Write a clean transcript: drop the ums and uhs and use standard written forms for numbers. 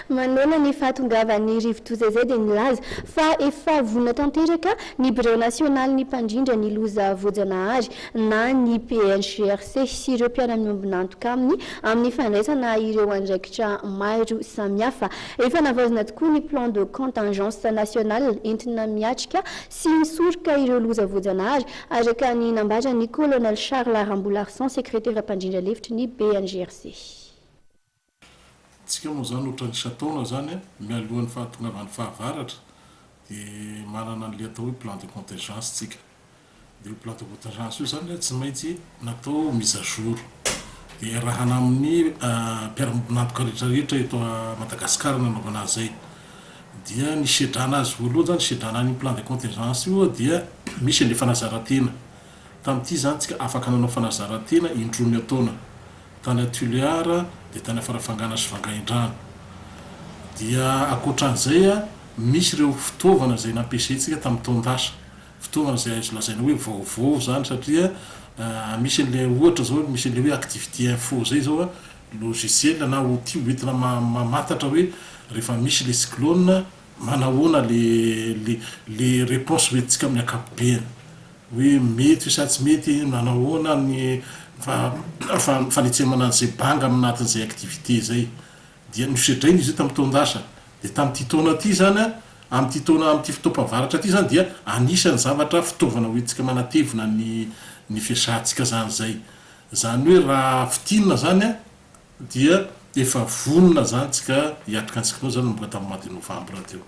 Manoloana ny fahatongavan'ny rivodoza izay dia nilaza fa efa vonona tanteraka ny birao nasionalin'ny mpandrindra ny loza voajanahary na ny BNGRC sy ireo mpiara-miombon'antoka aminy amin'ny fandraisana ireo andraikitra maro samihafa. Efa navaozina tokoa ny plan de contingence national entina miatrika sy misoroka ireo loza voajanahary, araka ny nambaran'ny Colonel Charles Rambolarison, sekretera mpandrindra lefitry ny BNGRC. Tsika moa zany ohatran'ny isan-taona zany a, mialohan'ny fahatongavan'ny fahavaratra dia manana an'ilay atao hoe plan de contingence tsika. Dia io plan de contingence io zany a tsy maintsy natao mise à jour. Dia iarahana amin'ny mpiara-miombon'antoka rehetra rehetra eto Madagasikara nanaovana azy izay. Dia ny sedrana azy voalohany zany, sedrana an'io plan de contingence io dia misy an'ilay fanazaran-tena. Tamin'ity izany tsika afaka nanao fanazaran-tena indroa miataona. Tany Tuléar dia tany Farafangana sy Vangaindrano. Dia ankoatran'izay misy ireo fitaovana izay nampiasaintsika tamin'ny taon-dasa. Fitaovana izay azo lazaina hoe vaovao izany satria misy an'ilay ohatra izao misy an'ilay hoe activity info izay izao logiciel na outil hoentina mamantatra hoe rehefa misy ilay cyclone manahoana le le le réponse hoentintsika amin'ny ankapobeny. Hoe mety io sa tsy mety, manahoana ny fanetsemana an'izay banga aminatin'izay activité izay. Dia nosedraina izy io tamin'ny taon-dasa. Dia tamin'ity taona ity izany an, amin'ity taona, amin'ity fotoam-pahavaratra ity izany dia anisan'ny zavatra fitaovana hoentintsika manatevina ny ny fiasantsika izany izay. Izany hoe raha fintinina izany an, dia efa vonona izany tsika hiatrika antsika izany nanomboka tamin'ny mois de novembre teo.